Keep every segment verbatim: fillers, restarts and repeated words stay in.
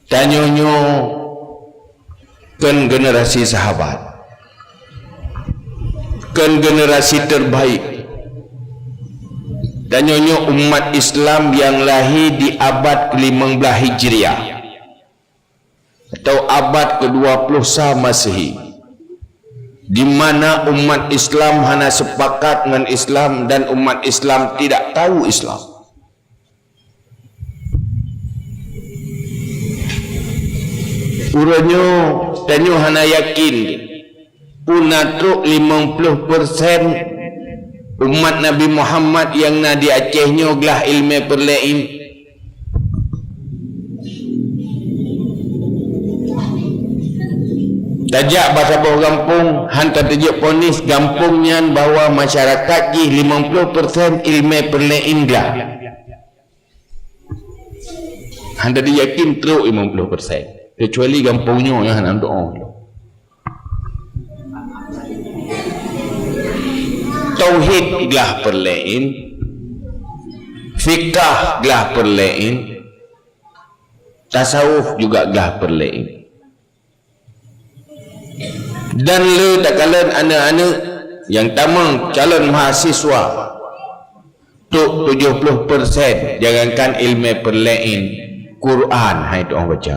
Tanyoe nyoe kon generasi sahabat, kon generasi terbaik. Tanyoe nyoe umat Islam nyang lahé di abad kelimong blaih Hijriah atau abad kedua puluh sa Masehi, di mana umat Islam hana sepakat ngon Islam dan umat Islam tidak tahu Islam. Uroe nyoe tanyoe hana yakin peue na trok limong ploh persen umat Nabi Muhammad nyang na di Aceh nyoe glah ileumèe peureulee. Tajak bak saboh gampông, han tateujeuet ponis gampông nyan bahwa masyarakat jih limong ploh persen ileumèe peureulee glah. Han tayakin trok limong ploh persen, kecuali gampông nyoe nyang hana meutu'oh. Tauhid glah peureulee, fikah glah peureulee, tasawuf juga glah peureulee. Dan le takalon aneuk-aneuk nyang tamong calon mahasiswa, trok tujoh ploh persen, jangankan ileumèe peureulee, Quran han jitu'oh baca.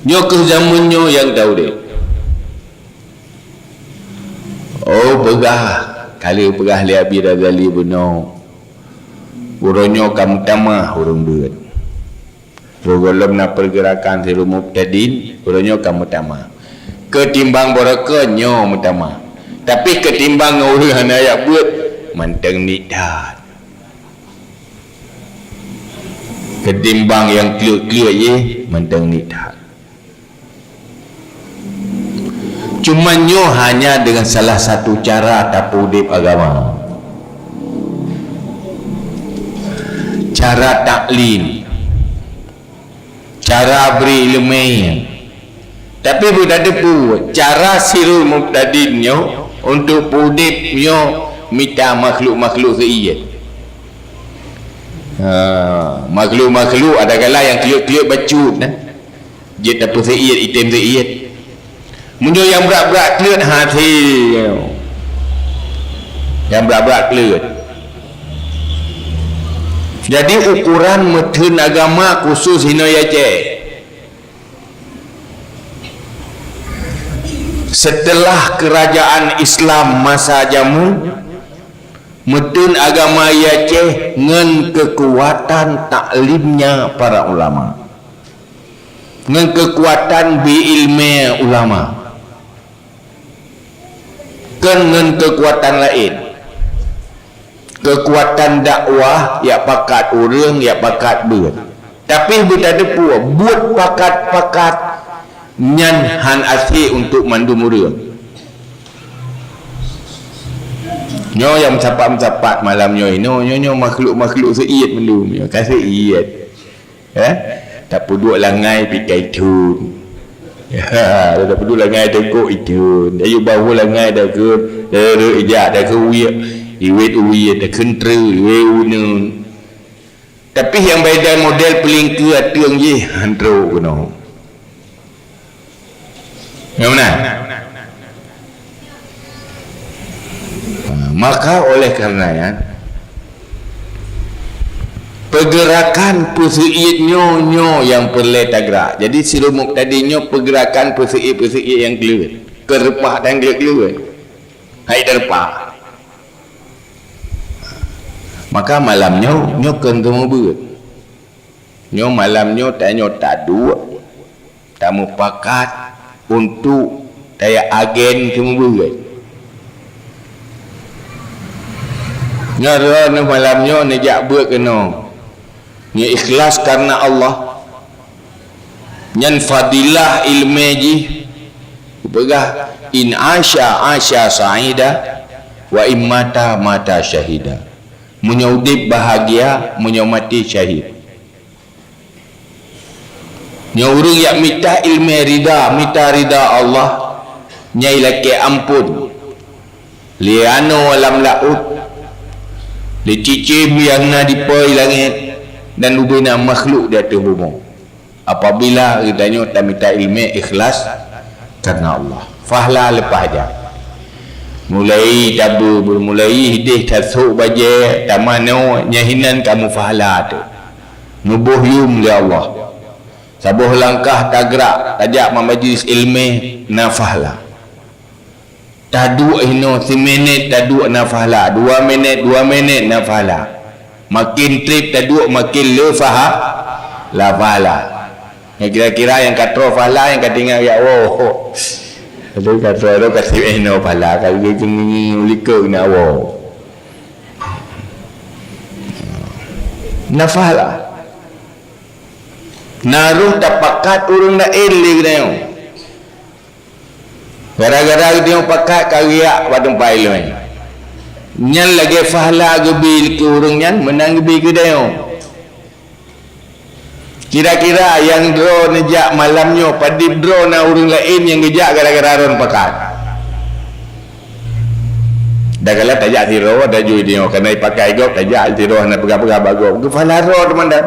Nyoe kheueh jameun nyoe nyang taudép. Oh, peugah, ka lheueh peugah lé Abi Razali bunoe, uroe nyoe ka meutamah ureueng beuet. Gohlom na pergerakan sidroe mubtadin, uroe nyoe ka meutamah. Keutimbang barokon nyoe meutamah. Tapi keutimbang ngon ureueng hana jak beuet, mantong niet that. Keutimbang nyang kleuet-kleuet jih, mantong niet that. Cuma nyoe hanya dengan salah satu cara tapeuudép agama. Cara taklim, cara bri ileumèe. Tapi beutateupeue cara sidroe mubtadin nyoe untuk peuudép nyoe mita makhluk-makhluk seuiet. Ha, makhluk-makhluk ada kala nyang kleuet-kleuet bacut, nah. Jeuet tapeuseuiet, item seuiet. Meunyoe nyang brat-brat kleuet hase. Nyang brat-brat kleuet. Jadi ukuran meutheun agama khusus hinoe Aceh. Setelah kerajaan Islam masa jameun, meutheun agama Aceh ngon keukuatan taklimnya para ulama. Ngon keukuatan bi ileumèe ulama. Kon ngon keukuatan laén. Keukuatan dakwah, jak pakat ureueng, jak pakat beuet. Tapi beutateupeue, buet pakat-pakat nyan han asé untuk mandum ureueng. Nyoe nyang meusapat-meusapat malam nyoe inoe, nyoe, nyoe makhluk-makhluk seuiet mandum nyoe, ka seuiet. Eh? Tapeuduek langai pih ka ithon. Ya, tapeuduek langai teungkok ithon. Ayue bahue langai takheun, reuek ijak takheun wiek, iwet uwie takheun treuk, iwet uneun. Tapi nyang beda model peulingkeue ateueng jih han trok keunoe. Nyang meunan? Ha, maka oleh karena nyan, pergerakan peuseuiet nyoe, nyoe nyang peureulée tagrak. Jadi, sidroe mubtadi nyoe pergerakan peuseuiet-peuseuiet nyang kleuet. Keureupah dan kleuet-kleuet. Hai teureupah. Maka malam nyoe, nyoe keu geumeubeut. Nyoe malam nyoe tanyoe taduek, tamupakat untuk tajak agen keu meubeut. Nyoe droeneuh malam nyoe neujak beuet keunoe. Nyoe ikhlas karena Allah. Nyan fadilah ileumé jih. Kupeugah, "In asya, asya sa'ida, wa in mata, mata syahida." Meunyoe udeb bahagia, meunyoe maté syahid. Nyoe ureuëng nyang mita ileumé rida, mita rida Allah, nyang ilakée amphon lé anoe lam laôt, lé cicém nyang na di pôi langét, dan ubena makhluk di ateueh bumoe. Apabila geutanyoe tamita ileumé ikhlas karena Allah, fahla leupah jai. Mulai tabeue, mulai hideh tasôk bajée, tamanoe, nyan hinan ka mufahla teuh. Neuboh yum lé Allah. Saboh langkah tagrak, tajak bak majlis ileumé, na fahla. Taduek hinoe siminét, taduek na fahla, dua minét, dua minét na fahla. Makin trép taduek, makin le fahla, la fahla. Nyang kira-kira nyang ka troh fahla, nyang ka tinggai jak woe. Tapi ka troh tu ka trép hinoe fahla, ka likot na woe. Na fahla. Na roh tapakat ureuëng laén lé geutanyoe. Gara-gara geutanyoe pakat ka geujak bak teumpat ileumé. Nyan lagée fahla geubi keu ureuëng nyan meunan geubi keu tanyoe. Kira-kira nyang droeneuh jak malam nyoe padub droe na ureuëng laén nyang geujak gara-gara droeneuh pakat. Dak galak tajak sidroe, tajak tanyoe, kana pakai gob tajak sidroe hana peugah-peugah bak gob. Geufahla droe teuma dah.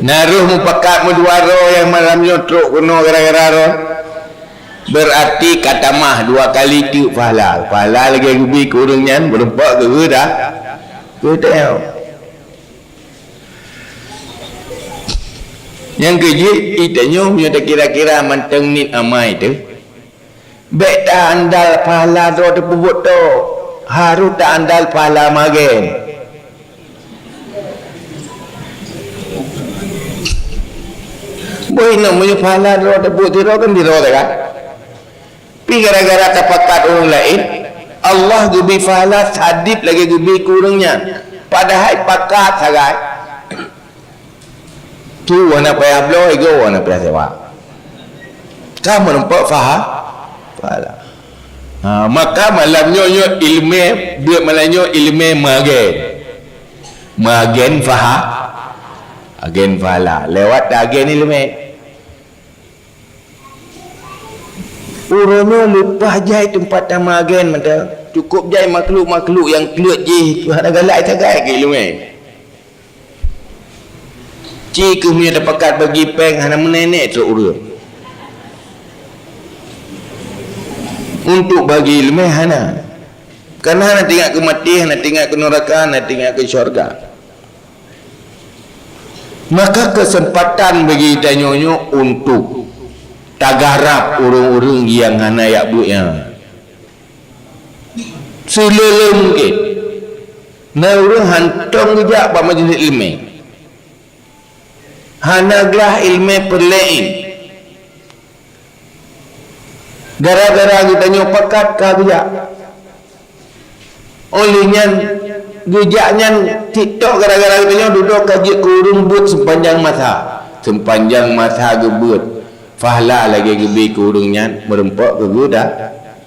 Na roh mupakat meudua droe nyang malam nyoe trok keunoe gara-gara droe. Beurati ka tamah dua kali teuk fahla. Fahla lagée geubi keu ureuëng nyan, meurumpok keu geuda. Geuda. Nyang keujeuet, itanyoe meunyoe takira-kira mantong niet amai teuh. Bék ta-andal pahala droe teupeubuet tok, harôh ta-andal pahala magen. Boh inong meunyoe pahala droe teupeubuet sidroe kan sidroe teuh kan? Pi gara-gara tapakat ureuëng laén, Allah geubi pahala sadit lagée geubi keu ureuëng nyan. Padahai pakat sagai. Tu hana payah bloe, igoe hana payah sewa. Ka meurumpok paha-, pahala. Ha, maka malam nyoe, nyoe ileumé, buet malam nyoe ileumé magen. Magen paha-, agen pahala. Lewat agen ileumé. Uroe nyoe leupah jai teumpat tamagen mantong. Cukôp jai makhluk-makhluk nyang kleuet jih, hana galak sagai keu ileumé. Ci kheueh meunyoe tapakat bagi péng hana meuneuk-neuk trok ureuëng. Untuk bagi ileumé hana. Kana hana teuingat keu maté, hana teuingat keu nuraka, hana teuingat keu syurga. Maka keuseumpatan bagi tanyoe nyoe untuk tagarab ureuëng-ureuëng nyang hana jak buet nyan. Seuleuleue mungken. Na ureuëng hantom geujak bak majlis ileumé. Hana glah ileumé peureulée. Gara-gara geutanyoe pakat ka geujak. Óh lheueh nyan, geujak nyan tiktok gara-gara geutanyoe dudoe ka jeuet keu ureuëng beuet seupanjang masa. Seupanjang masa geubeuet, pahala lagée geubi keu ureuëng nyan meurumpok keu geuda-,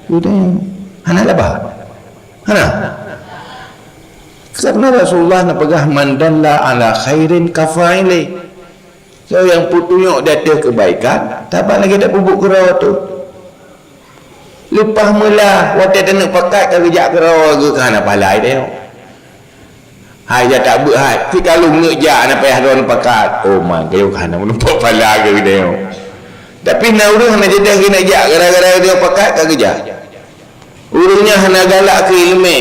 geutanyoe. Hana laba? Hana. Karena Rasulullah neupeugah, "Man dalla ala khairin kafa'ilih." Soe nyang peutunyok di ateueh keubaikan, saban lagée tapeubuet keudroe teuh. Leupah meulah, watée taneuk pakat ka geujak keudroe geuh ka hana pahala geutanyoe. Hai jak tabeuet hai, sikalon neuk jak hana payah droe neupakat. Oh, man, geutanyoe ka hana meurumpok pahala geutanyoe. Tapi na ureuëng hana jadeh geuneuk jak, gara-gara geutanyoe pakat ka geujak. Ureuëng nyan hana galak keu ileumé.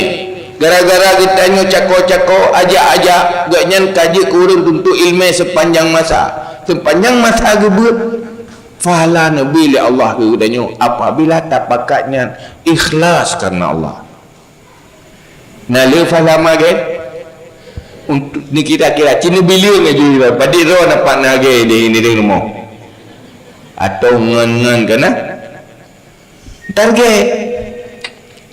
Gara-gara geutanyoe cako-cako, ajak-ajak, gobnyan ka jeuet keu ureuëng tuntut ileumé seupanjang masa. Seupanjang masa geubeuet, pahala neubi lé Allah keu geutanyoe apabila tapakat nyan ikhlas karena Allah. Na le pahala magen? Untuk neukira-kira, ci neubi lé ngon jih, padit droe na pat na lagée di, di, di rumoh. Atau ngon-ngon keunan? Target.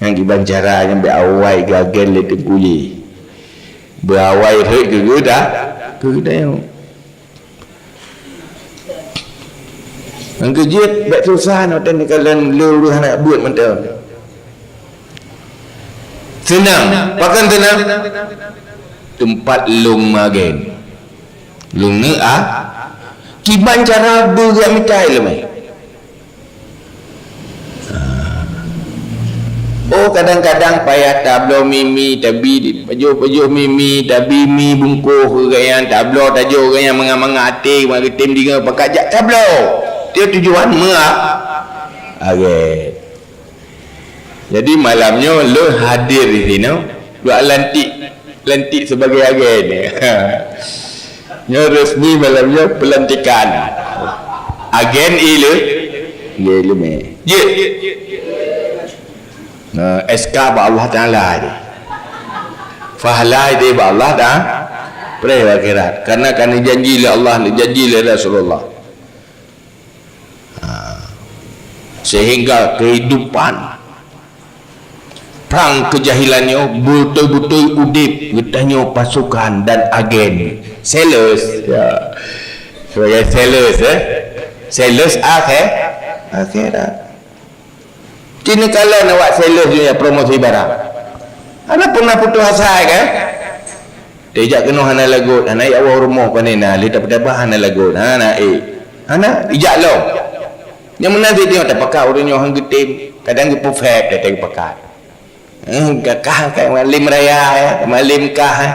Nyang kiban cara nyang beu awai gagen lé teungku jih. Beu awai rhot keu geuda, keu geutanyoe. Nyang keujeuet bék susah nyoe teuh neukalon lé ureuëng hana beuet mantong. Seunang, pakon seunang? Teumpat lôn magen. Lôn neuk a, kiban cara beu geumita ileumé. Oh, kadang-kadang payah tabloe mi-mi, tabi pajoh-pajoh mi-mi, tabi mi bungkôh keu gobnyan, tabloe tajok gobnyan mangat-mangat até, mangat geutem deungoe pakat jak tabloe. Tiep tujuan meuagét. Jadi malam nyoe lôn hadir di sinoe, lôn lantik, lantik sebagai agen. Nyoe resmi malam nyoe pelantikan. Agen ileumèe. Jeuet. Nah, S K bak Allah Taala je. Fahla je bak Allah Taala. Preh akhirat. Karena ka neujanji lé Allah, neujanji lé Rasulullah. Ha. Sehingga kehidupan prang kejahilan nyoe beutôi-beutôi udép geutanyoe pasukan dan agen sales. Ya. Sebagai sales, eh. Sales akhé-, akhirat. Kini kalau nak buat sales dunia promosi barang. Ada pernah putus asa kan? Tejak keunoe hana lagot, hana jak woe rumoh pane na, lé tapeutabah hana lagot. Ha, na, eh. Hana, ijak lom. Nyang meunan sit nyoe tapakat ureueng nyoe han geutem, kadang geupeu-fake, kadang geupakat. Eh, gakah kai malim raya, eh, malim kah, eh.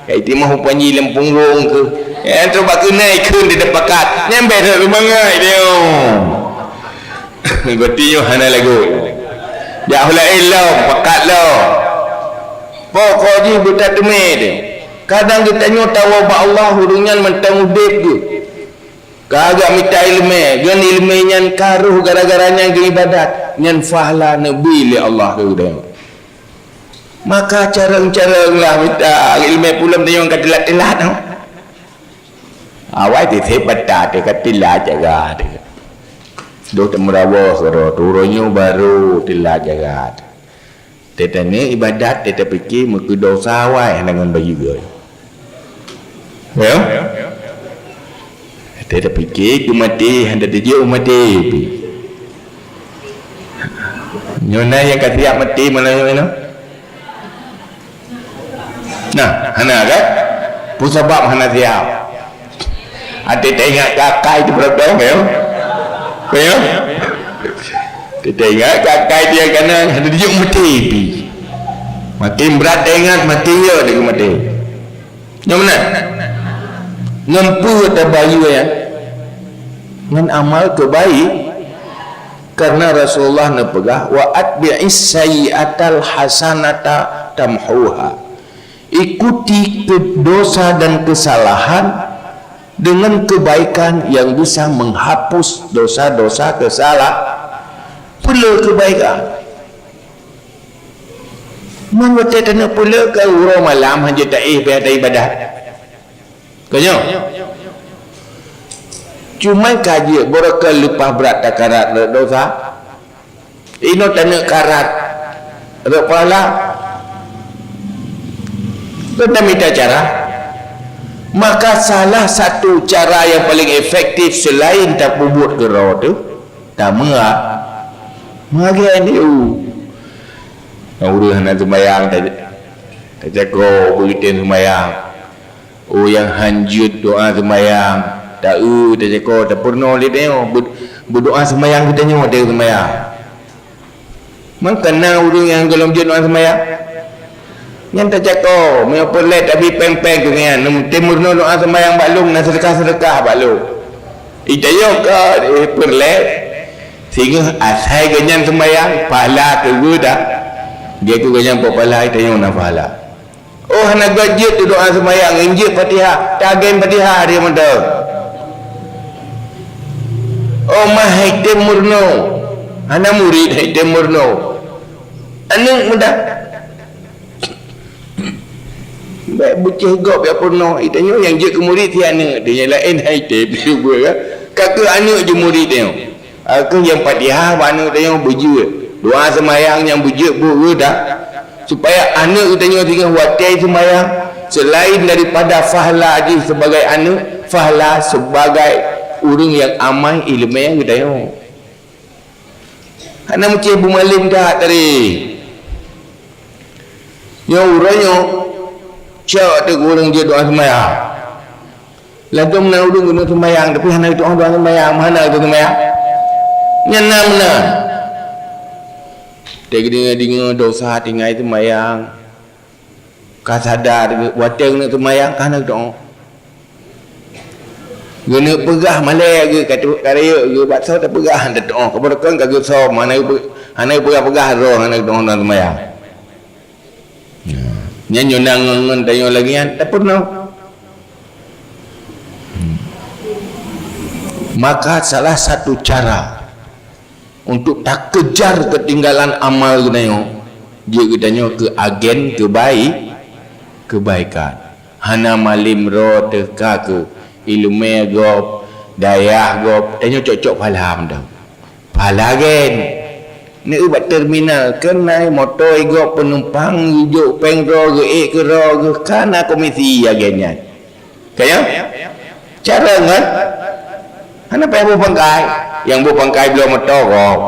Kai timah upanji lem punggong ke. Eh, tu bak keunai kheun di tapakat. Nyang beh rot rumangai dia. Berarti nyoe hana lagot. Jak hula eh lom, pakat lom. Pokok jih beutateumé deh. Kadang geutanyoe tawoe bak Allah, ureueng nyan mantong udép geuh. Ka agak mita ileumèe, ngon ileumèe nyan ka roh gara-gara nyan geuibadat, nyan fahla neubi lé Allah keu geutanyoe. Maka carông-carông lah mita ileumèe pulang tanyoe ka teulat-teulat, no. Awai teutheb bata teuh ka teulat jaga teuh. Doh teumeurawöh keudroe, turôh nyoe barô teulat jaga teuh. Teutanyoe ibadat, teuta pike meukeudesya awai hana ngon bayeue. Ya? Teuta pike keu maté, hana teujeuet u maté pih. Nyoe na nyang ka siap maté malam nyoe na? Nah, hana kan? Peue sabab hana siap? Até taingat keu akai teuh beurapa, ya? Ya? Até taingat keu akai teuh nyang kana, hana dijok maté pih. Makin brat taingat, makin ya dia maté. Nyang mana? Ngon peue tabayeue, ya? Ngon amal keubaik. Karena Rasulullah neupeugah, "Wa atbi'is sayyi'atal hasanata tamhuha." Ikuti ke-, dosa dan kesalahan dengan kebaikan yang bisa menghapus dosa-dosa kesala-, peuleueh kebaikan. Man watèe taneuk peuleueh ka uroe malam hana taéh bak ibadat. Ka nyoe. Cuma ka jeuet barokon leupah brat takarat rot dosa. Inoe taneuk karat rot pahala. Kon tamita cara. Maka salah satu cara yang paling efektif selain tapeubuet keudroe teuh, tameuagét. Meuagét ni, uh. Nyang ureueng hana seumayang, ta-, tacako beugeutém seumayang. Oh, nyang han jeuet doa seumayang, ta-eu tacako, tapeurunoe lé tanyoe, beu-, beudoa seumayang geutanyoe watèe seumayang. Mangkana ureueng nyang gohlom jeuet doa seumayang, nyan tacako, meunyoe peureulèe tabi péng-péng keu nyan, tem meurunoe doa seumayang bak lôn, na seudeukah-seudeukah bak lôn. Itanyoe ka, eh, peureulèe, singoh asai geuhnyan seumayang, pahala keu geuh dah. Geuh keu geuhnyan peupahala, itanyoe na pahala. Oh, hana gét jeuet doa seumayang, injeuet Fatihah, tagen Fatihah dia mantong. Oh, mah hai tem meurunoe. Hana murit hai tem meurunoe. Aneuk muda. Bèk beucéh gob ya peurunoe. Itanyoe nyang jeuet keu murit si aneuk, tanyoe laén hai tem. Ka keu aneuk jeuet murit tanyoe. Ka keu nyang Fatihah bak aneuk tanyoe beujeuet. Doa seumayang nyang beujeuet buet geuh dah. Supaya aneuk geutanyoe singoh watèe seumayang, selain daripada fahla jih sebagai aneuk, fahla sebagai ureueng nyang amai ileumèe geutanyoe. Hana meucéh beumalém that tadi. Nyoe uroe nyoe, cok teuk ureueng jeuet doa seumayang. Ladôm na ureueng keuneuk seumayang, tapi hana geutu'oh doa seumayang, hana geutu'oh seumayang. Nyan na meunan. Teudeungoe-deungoe dosa tinggai seumayang. Ka sadar geuh, watée geuneuk seumayang ka hana geudoa. Geuneuk peugah malée geuh, ka tu-, ka rayeuk geuh, bak soe tapeugah hana geudoa. Kabarokon ka geusom, hana geupe-, hana geupeugah-peugah droe, hana geudoa, hana seumayang. Nyan nyoe na ngon-ngon tanyoe lagée nyan, tapeurunoe. Maka salah satu cara untuk takejar keutinggalan amal geutanyoe, jeuet geutanyoe keu agen keubai-, keubaikan. Hana malem droe teuka keu ileumé gob, dayah gob, tanyoe cok-cok pahala mantong. Pahala gen. Neueu bak terminal, keunan moto igob peunumpang, geujok péng droe, geuék keu droe, geuh ka na komisi agen nyan. Ka nyo? Cara ngon hana payah boh pangkai. Nyang boh pangkai bloe moto gob.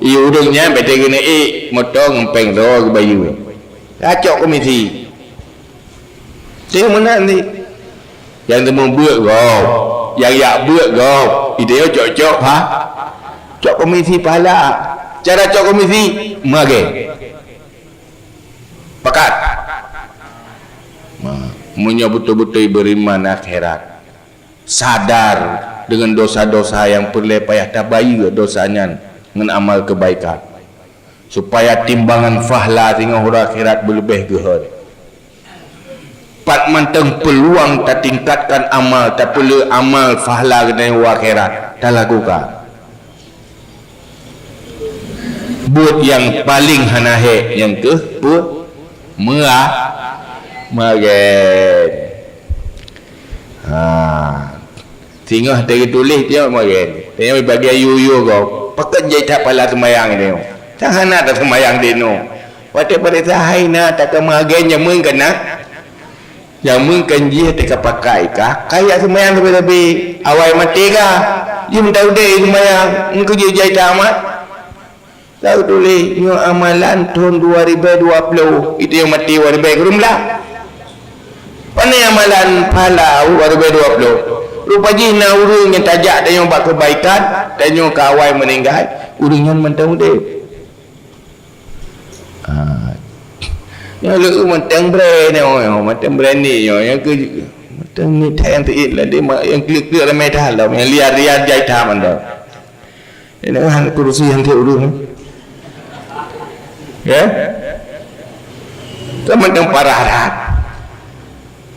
Ie ureuëng nyan bèk teugeuneuk ék moto ngon péng droe geubayeue. Ka cok komisi. Teuh meunan ni. Nyang teumeubeuk gob, nyang jak beuk gob, itu nyoe cok-cok pa-, cok komisi pahala. Cara cok komisi, meuagé. Pakat. Ma, meunyoe beutôi-beutôi beriman akhirat, sadar deungon dosa-dosa nyang peureulée payah tabayeue dosa nyan ngon amal keubaikan. Supaya timbangan pahala singoh uroe akhirat beuleubeh geuhon. Pat mantong peuluang tatingkatkan amal, tapeuleueh amal pahala geutanyoe u akhirat, talakukan. Buet nyang paleng hana hék nyan keuh peue? Meuah-, meuagén. Ha. Singoh teutuléh tiep meuagén. Tanyoe bagi yue-yue gob. Pakon jai that pahala seumayang tanyoe. Tan hana taseumayang di noe. Watée paréksa hai na takeumeuagén jameun keunan. Jameun kan jih teuka pakai kah? Kaya seumayang sabe-sabe. Awai maté kah? Jih meuta udeb seumayang. Engkau jih jai that amat. Tahu tuléh, nyoe amalan thon dua ribèe dua ploh, itu nyang maté dua ribèe kureueng blah. Pane amalan pahala dua ribèe dua ploh? Rupa jih na ureuëng nyang tajak tanyoe bak keubaikan, tanyoe ka awai meuninggai, ureuëng nyan mantong udeb. Ha. Nyoe leueu mantong brand nyoe, mantong brand ni nyoe, nyang keu, mantong ni that nyang teuit lah, dia ma-, nyang klik-klik ramai that lah, nyang liar-liar jai that mantong. Ini kan kursi han teuet ureuëng. Ya? Teuma teuparah that.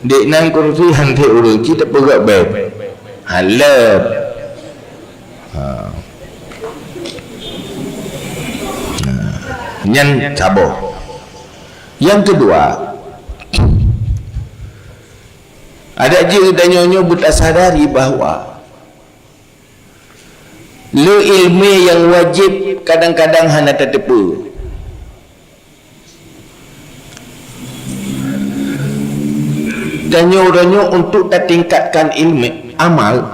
Dek nan kursi han teuet ureuëng, ci teupeugah beb. Haleuet. Ha. Nah, nyan saboh. Yang kedua, adak jeuet tanyoe nyoe beutasadari bahwa le iéleumé nyang wajéb kadang-kadang hana tateupeue. Tanyoe-tanyoe untuk tatingkatkan iéleumé, amal,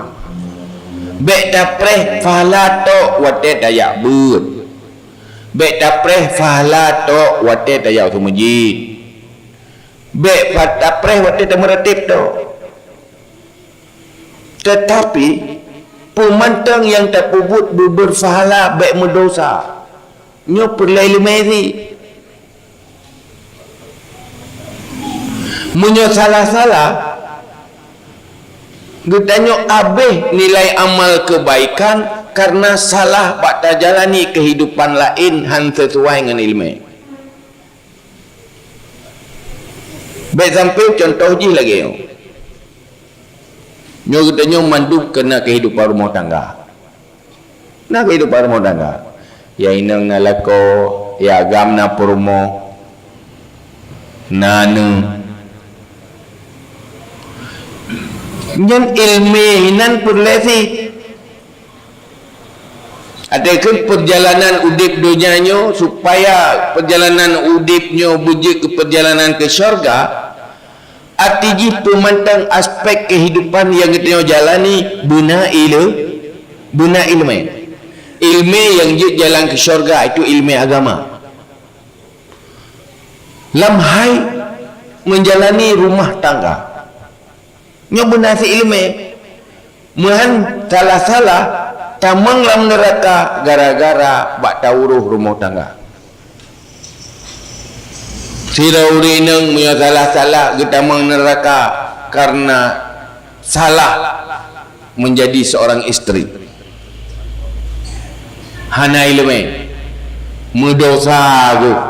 bèk tapreh pahala tok watée tajak beuet. Bèk tapreh pahala tok watée tajak u meuseujid. Bèk pa-, tapreh watée tameuratéb tok. Teutapi, peue mantong nyang tapeubuet beubeurpahala bèk meudosa. Nyoe peureulée iéleumé sit. Meunyoe salah-salah, geutanyoe abéh nilai amal keubaikan kareuna salah bak tajalani keuhidupan laén han sisuai ngon iéleumé. Bèk sampoe cuntoh jih lagée nyoe. Nyoe geutanyoe mandum keunan keuhidupan rumoh tangga. Na keuhidupan rumoh tangga. Ya inong na lakoe, ya agam na peurumoh, na aneuk. Nyan iéleumé hinan peureulée sit. Até kheun peurjalanan udeb donya nyoe, supaya peurjalanan udeb nyoe beujeuet keu peurjalanan keu syeuruga, até jih peumantang aspek keuhidupan nyang geutanyoe jalani beuna ileu-, beuna iéleumé. Iéleumé nyang jeuet jalan keu syeuruga, itu iéleumé agama. Lam hai meujalani rumoh tangga. Nyoe beuna sit iéleumé. Meuhan salah-salah tamong lam neuraka gara-gara bak tauroh rumoh tangga. Sidroe ureuëng inong meunyoe salah-salah geutamong neuraka karena salah menjadi seorang istri. Hana iéleumé, meudosa geuh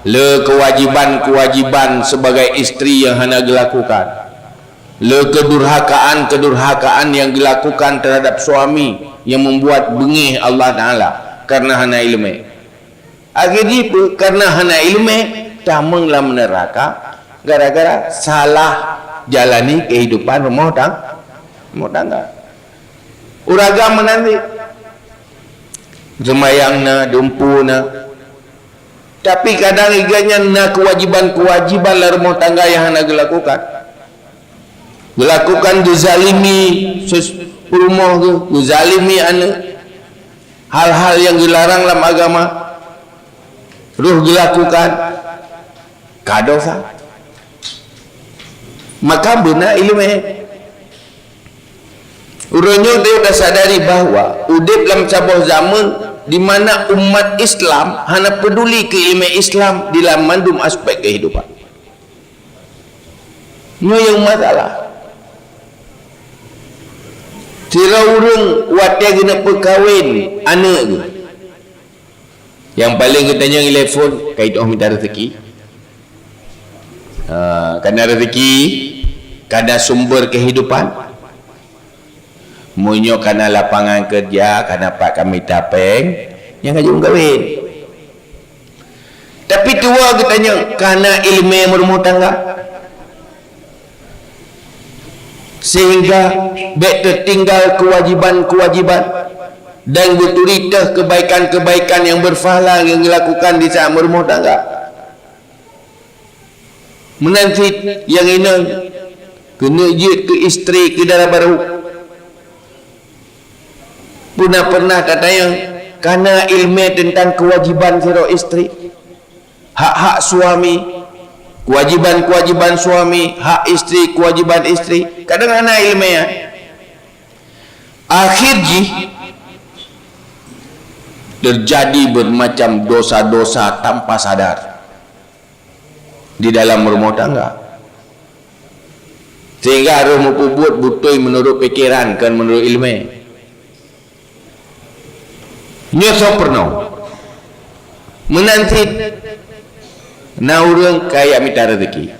le keuwajiban-keuwajiban sebagai istri nyang hana geulakukan, le keudurhakaan-keudurhakaan nyang geulakukan teuhadap suami nyang membuat beungéh Allah Taala karena hana iéleumé. Akhé jih peue? Karena hana iéleumé, tamong lam neuraka gara-gara salah jalani kehidupan rumoh tang-, rumoh tangga. Ureuëng agam meunan cit. Seumayang na, dumpeue na. Tapi kadang iga nyan na keuwajiban-keuwajiban lam rumoh tangga nyang hana geulakukan. Geulakukan geuzalimi ses-, peurumoh geuh, geuzalimi aneuëk. Hal-hal nyang geularang lam agama, roh geulakukan, ka dosa. Maka beuna iéleumé. Uroe nyoe teuh tasadari bahwa udeb lam saboh zaman di mana umat Islam hana peuduli keu iéleumé Islam di lam mandum aspek kehidupan. Nyoe nyang masalah. Sidroe ureuëng watée geuneuk peukawen aneuëk geuh, nyang paleng geutanyong ilée phon, "Ka jitoh mita reuzeki?" Ha, kana reuzeki, kana sumber kehidupan. Meunyoe kana lapangan keureuja, kana pat ka mita péng, nyang ka jeuet meukawen. Tapi tuwoe geutanyong, kana iéleumé meurumoh tangga. Sehingga bék teutinggai keuwajiban-keuwajiban dan beuturi teuh keubaikan-keubaikan nyang beurpahala nyang geulakukan di saát meurumoh tangga. Meunan cit nyang inong keuneuk jeuet keu istri keu dara barô. Peue na pernah tatanyong kana iéleumé teuntang keuwajiban sidroe istri? Hak-hak suami, keuwajiban-keuwajiban suami, hak istri, keuwajiban istri. Kadang hana iéleumé nyan. Akhé jih teujadi beumacam dosa-dosa tanpa sadar di dalam rumoh tangga. Sehingga roh meupeubuet beutôi meunurot pikeran, kon meunurot iéleumé. Nyoe soe peurunoe. Meunan cit na ureuëng kaya mita reuzeki.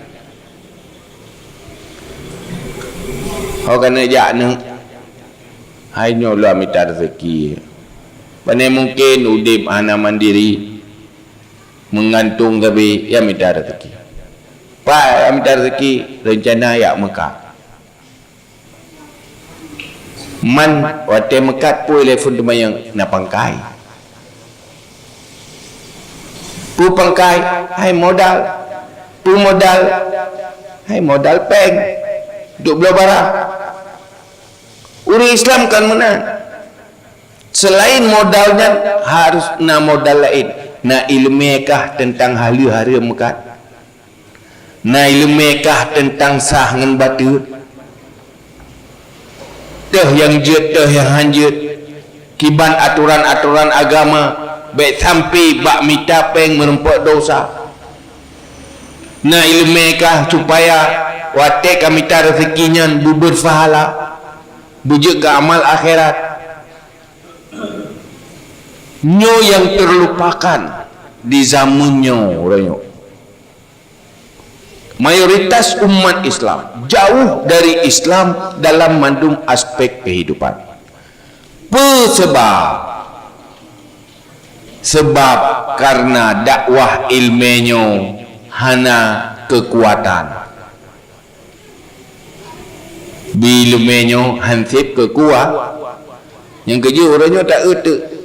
Ho keuneuk jak neuh, hai nyoe lôn mita reuzeki. Pane mungken udeb hana mandiri, meugantong sabe, ya mita reuzeki. Pat ya mita reuzeki, reuncana jak meukat. Man watée meukat peue lé phon teumanyong na pangkai. Peue pangkai, hai modal. Peue modal, hai modal péng untuk bloe barang. Ureuëng Islam kan meunan. Selain modal nyan harus na modal laén. Na iéleumé kah teuntang haleue hareuem meukat? Na iéleumé kah teuntang sah ngon bateue? Teuh nyang jeuet, teuh nyang han jeuet. Kiban atoran-atoran agama, bék sampoe bak mita péng meurumpok dosa. Na iéleumé kah supaya watée ka mita reuzeki nyan beubeuet pahala, beujeuet keu amal akhirat. Nyoe nyang teulupakan di zaman nyoe, uroe nyoe. Mayoritas umat Islam jauh dari Islam dalam mandum aspek kehidupan. Peue seubab? Seubab karena dakwah iéleumé nyoe hana keukuatan. Bi iéleumé nyoe han sép keukuat. Nyang keujeuet uroe nyoe ta-eu teuk.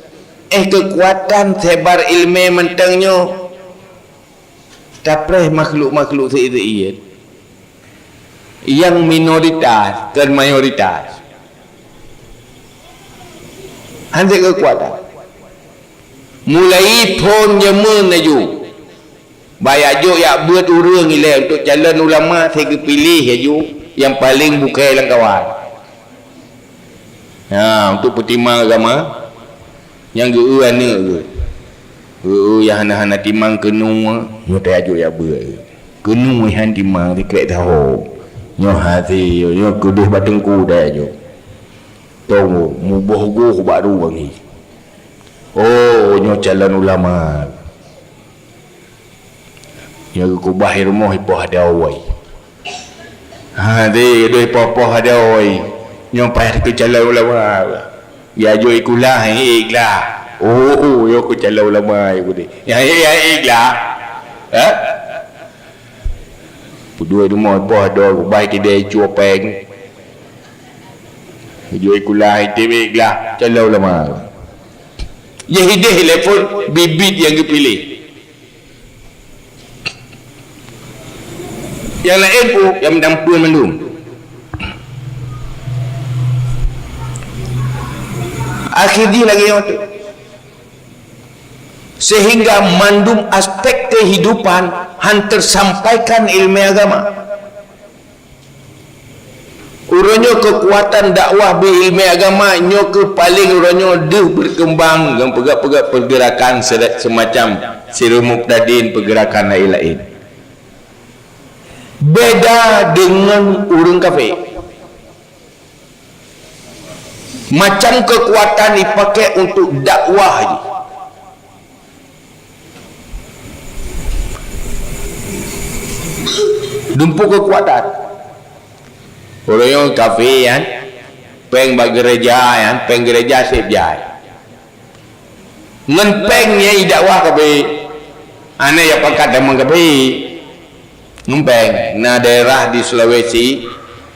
Eh, keukuatan sebar iéleumé mantong nyoe tapreh makhluk-makhluk seuiet-seuiet. Nyang minoritas kon mayoritas. Han sép keukuatan. Mulai phon jameun laju. Bak jak jok jak beuet ureuëng ilée untuk calon ulama, si geupiléh laju nyang paleng bukée lam kawan. Ha, untuk peutimang agama, nyang geu-eu aneuëk geuh. Peue nyang hana-hana timang keunoe, nyoe tajak jok jak beuet. Keunoe han timang sikrek saho. Nyoe hase, nyoe keudeh bak teungku tajak jok. Tunggu, muboh goh bak ruwang nyoe. Oh, nyoe calon ulama. Nyoe geukubah i rumoh ipoh adoe. Ha, deh, deh poh-poh adoe. Nyoe paih keu calon ulama. Ya jok i kulah, eh, i glah. Oh, oh, nyoe keu calon ulama, ya, deh. Ya, ya, ya, i glah. Ha? Peudua i rumoh ipoh adoe, kubah i keudè icue péng. Jok i kulah, i teubiet glah, calon ulama. Jih ideh lé phon bibit nyang geupiléh. Nyang laén pun nyang meutampeue mandum. Akhé jih lagèe nyoe teuh. Sehingga mandum aspek kehidupan han tersampaikan ilmu agama. Uroe nyoe keukuatan dakwah beuilmé agama nyoe keuh paleng uroe nyoe deuh beukeumbang ngon peugah-peugah peugerakan se-, seumacam Sirul Mubtadin, peugerakan laén-laén. Beda deungon ureuëng kafé. Macam keukuatan dipakai untuk dakwah jih. Dumpeue keukuatan. Ureuëng kafé nyan, péng bak geureja nyan, péng geureja seb jai. Ngon péng nyan idakwah kafé. Aneuëk jak pakat tamong kafé. Ngon péng, na daerah di Sulawesi,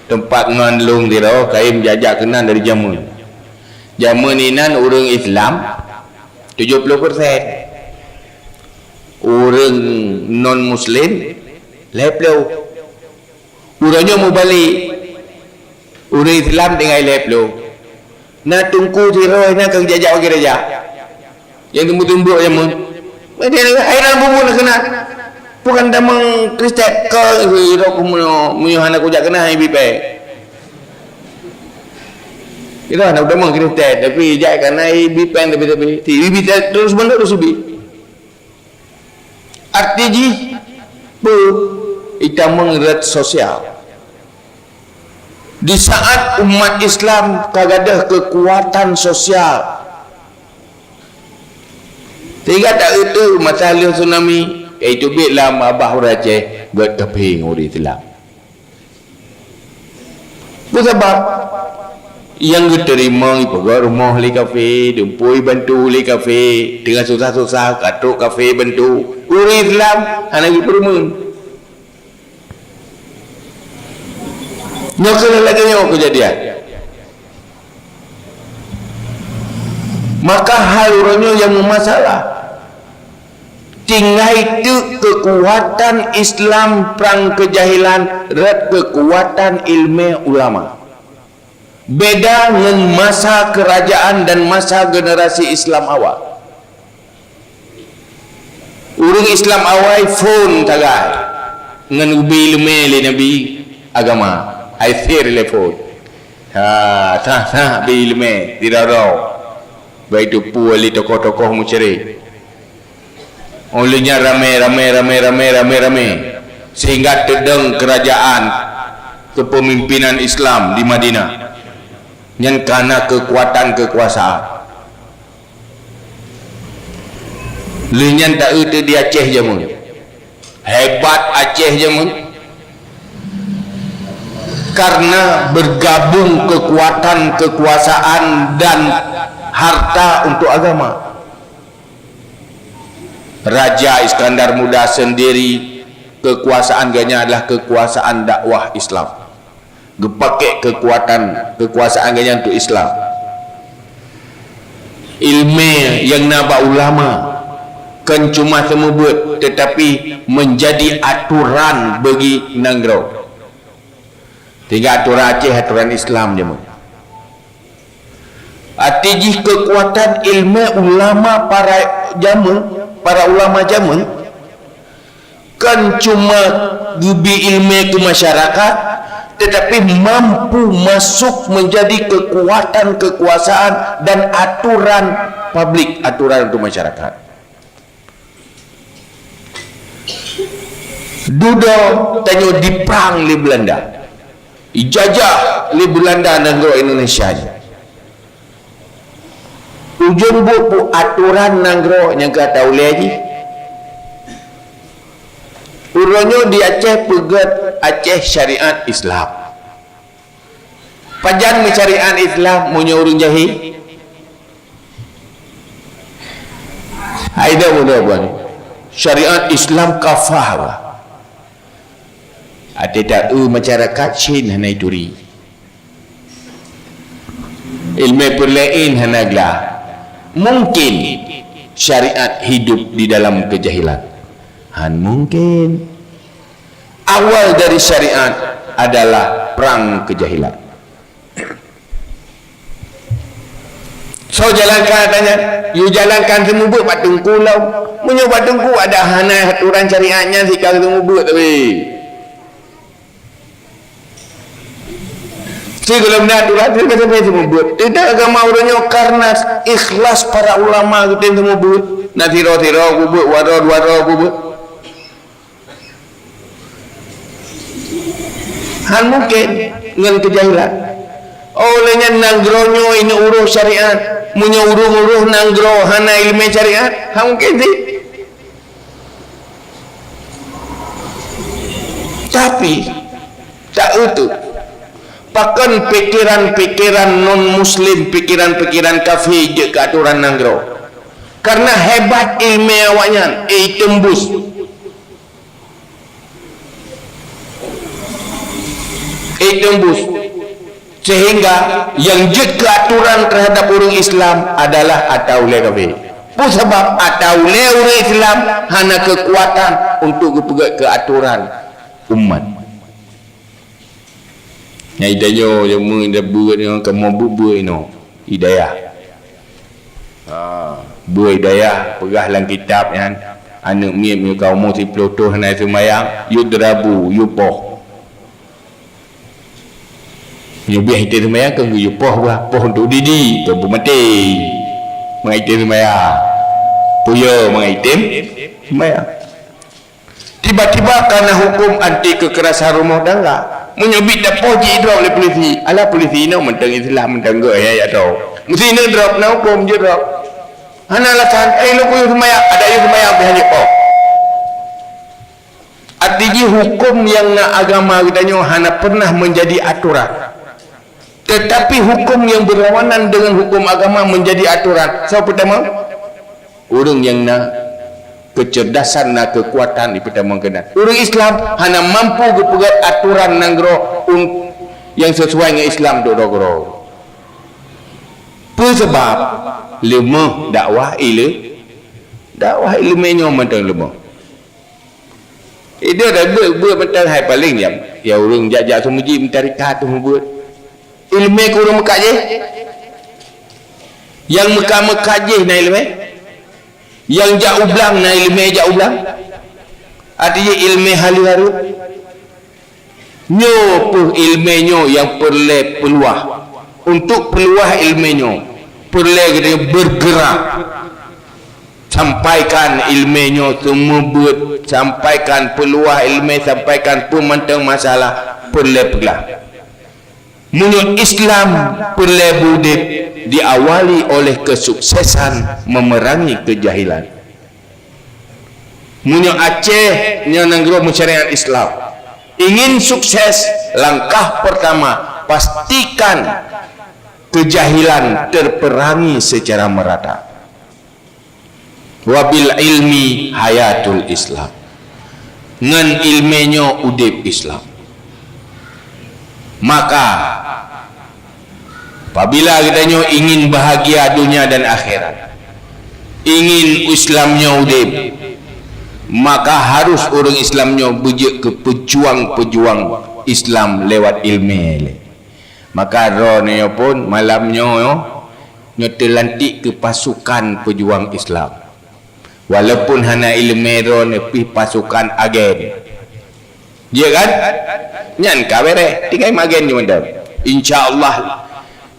teumpat ngon lôn sidroe, kayém jak-jak keunan dari jameun. Jameun inan ureuëng Islam tujoh ploh persen. Ureuëng non muslim lhée ploh. Uroe nyoe mubalek, ureuëng Islam tinggai lhée ploh. Na teungku sidroe na ka geujak-jak bak geureja. Nyang teumbok-teumbok jameun. Hai dalam bubu na keunan. Bukan tamong Kristen ke sidroe ku meunyoe, meunyoe hana kujak keunan hai bipeng. Kita hana tamong Kristen, tapi jak kana hai bipeng tapi, tapi. Ti bipeng terus menerus bi. Arti jih peue? Itamong rot sosial. Di saat umat Islam ka gadôh keukuatan sosial, sehingga ta-eu-eu masa lheueh tsunami, ka iteubiet lam babah ureuëng Aceh, gét kafé ngon ureuëng Islam. Peue sabab? Nyang geuteurimong ipeugöt rumoh lé kafé, dumpeue ibantu lé kafé, teungoh susah-susah ka trok kafé bantu. Ureuëng Islam hana geupeurumeuen. Nyoe keuh lagée nyoe keujadian. Maka hal uroe nyoe nyang meumasalah. Tinggai teuk keukuatan Islam prang keujahilan rot keukuatan iéleumé ulama. Beda ngon masa keurajaan dan masa generasi Islam awai. Ureuëng Islam awai phon tagai ngon ubé iéleumé lé Nabi agama, hai sir lé phon. Ha, sah-sah bi iéleumé, sidroe-droe. Bak teupeu lé tokoh-tokoh musyrik. Óh lheueh nyan ramé, ramé, ramé, ramé, ramé, ramé, sehingga teudong keurajaan keupeumimpinan Islam di Madinah. Nyan kana keukuatan keukuasaan. Lheueh nyan ta-eu teuk di Aceh jameun. Hebat Aceh jameun. Karena bergabung kekuatan kekuasaan dan harta untuk agama. Raja Iskandar Muda sendiri, kekuasaan geuhnyan adalah kekuasaan dakwah Islam. Geupakék keukuatan keukuasaan geuhnyan untuk Islam. Iéleumé nyang na bak ulama kon cuma seumeubeuet, teutapi meunjadi atoran bagi nanggroe. Sehingga atoran Aceh atoran Islam jameun. Arti jih keukuatan iéleumé ulama para jameun, para ulama jameun, kon cuma geubi iéleumé keu masyarakat, teutapi mampu masôk meunjadi keukuatan keukuasaan dan atoran publik, atoran untuk masyarakat. Dudoe tanyoe diprang lé Beulanda. Ijajah lé Beulanda nanggroe Indonesia nyoe. Ujong buet peue atoran nanggroe nyang ka taulée jih. Uroe nyoe di Aceh peugét Aceh syariat Islam. Pajan meusyariat Islam meunyoe ureuëng jahé? Hai dah muda bang. Syariat Islam kafah bah. Até ta-eu masyarakat shin hana ituri. Ilmu peureulée hana glah. Mungkin syariat hidup di dalam kejahilan? Han mungkin. Awal dari syariat adalah perang kejahilan. So jalankan tanya, you jalankan seumeubeuet bak teungku lom. Meunyoe bak teungku ada hana aturan syariat nyan sikang seumeubeuet tapi. Sigohlom na aturan tu kata saya seumeubeuet. Tidak agama ureuëng nyoe karena ikhlas para ulama geutem seumeubeuet. Na siro-siro kubeuet, waro dua ro kubeuet. Han mungkin ngon kejahilan. Oh, lé nyan nanggroe nyoe inong uroh syariat. Meunyoe ureuëng uroh nanggroe hana ilmu syariat, han mungkin sih. Tapi tak itu. Pakon pikiran-pikiran non muslim, pikiran-pikiran kafé jeuet keu atoran nanggroe. Karena hebat ilmu awaknyan, eh, tembus. Iteumbus. Sehingga nyang jeuet keu aturan teuhadap ureuëng Islam adalah ata ulée kafé. Peue sabab ata ulée ureuëng Islam hana keukuatan untuk geupeugét keu aturan umat. Nyang itanyoe nyang meu-, beuet nyoe kamoe beuet-beuet inoe. Hidayah. Ha, beuet hidayah peugah lam kitab nyan, aneuëk miet meunyoe ka umu siplôh thon hana seumayang, yue drabu, yue poh. Nyoe biah item seumayang keu yue poh bah, poh untuk didi, keu peumaté. Mangat item seumayang. Puyo mangat item seumayang. Tiba-tiba kana huköm anti kekerasan rumah tangga. Meunyoe bit dapoh jidrop lé polisi, alah polisi inoe mantong Islam mantong geuh ya, ya tau. Meusi inoe drop na huköm jidrop. Hana alasan, eh, lôn kuyue seumayang, ada yue seumayang pih hana poh. Arti jih huköm nyang na agama geutanyoe hana pernah menjadi aturan. Tetapi huköm nyang berlawanan dengan huköm agama menjadi aturan. Soe peutamong? Ureuëng nyang na keucerdasan, na keukuatan, ipeutamong keunan. Ureuëng Islam hana mampu geupeugét aturan nanggroe un-, nyang sesuai ngon Islam dok droe keudroe. Peue sabab? Leumoh dakwah ileu-, dakwah ileumé nyoe mantong leumoh. Ideh dah beuet-beuet mantong hai paleng nyang, ya ureuëng jak-jak seumeujih meutarika tu beuet. Ileumé keu ureuëng meukat jih. Nyang meukat-meukat jih na ileumé. Nyang jak u blang na ileumé jak u blang. Arti jih ileumé haleuh hareuem. Nyoe peuh ileumé nyoe nyang peureulée peuluah. Untuk peuluah ileumé nyoe, peureulée geutanyoe bergerak. Sampaikan ileumé nyoe seumeubeuet, sampaikan peuluah ileumé, sampaikan peue mantong masalah peureulée peugah. Meunyoe Islam peureulée beudeb diawali oleh kesuksesan memerangi kejahilan. Meunyoe Aceh nyoe nanggroe meusyariat Islam, ingin sukses, langkah pertama, pastikan kejahilan terperangi secara merata. Wabil ilmi hayatul Islam. Ngon ileumé nyoe udeb Islam. Maka, apabila geutanyoe ingin bahagia dunia dan akhirat, ingin Islam nyoe udeb, maka harus ureuëng Islam nyoe beujeuet keu peujuang-peujuang Islam lewat ileumé lé. Maka droeneuh nyoe pun malam nyoe, nyoe teulantik keu pasukan peujuang Islam. Walaupun hana ileumé droeneuh pih pasukan agen. Jeuet kan? Nyan ka beres, tinggai magen nyoe mantong. Insya Allah,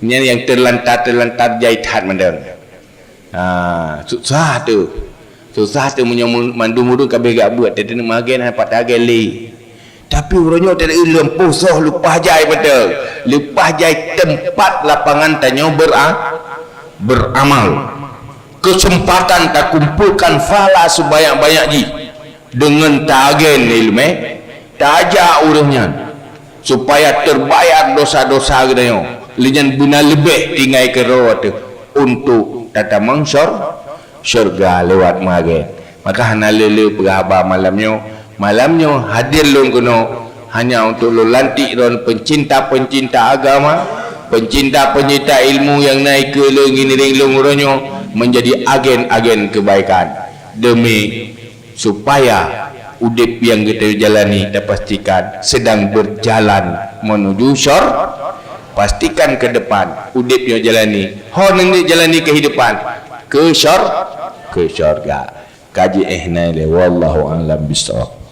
nyan nyang teulantar-teulantar jai that mantong. Ha, susah tu. Susah teuh meunyoe mandum ureuëng ka abéh geubeuet, teuh teuneuk magen hana pat tagen lé. Tapi uroe nyoe teuh leumpôh soh leupah jai beutôi. Leupah jai teumpat lapangan tanyoe bera-, beramal. Keuseumpatan takumpolkan pahala seubanyak-banyak jih deungon tagen iéleumé, tajak ureuëng nyan supaya teubayar dosa-dosa geutanyoe. Lé nyan beuna leubeh tinggai keudroe teuh untuk tatamong syur-, syeuruga lewat magen. Maka hana le-le peugah haba malam nyoe. Malam nyoe hadir lôn keunoe hanya untuk lôn lantik droen peucinta-peucinta agama, peucinta-peucinta ilmu nyang na ikeue lôn ngiring lôn uroe nyoe menjadi agen-agen keubaikan. Demi supaya udeb nyang geutanyoe jalani tapastikan sedang berjalan menuju syur-, pastikan ke depan udeb nyoe jalani, ho nyoe jalani kehidupan ke syur-, ke syurga. Kaji eh nai lé, wallahu a'lam bissawab.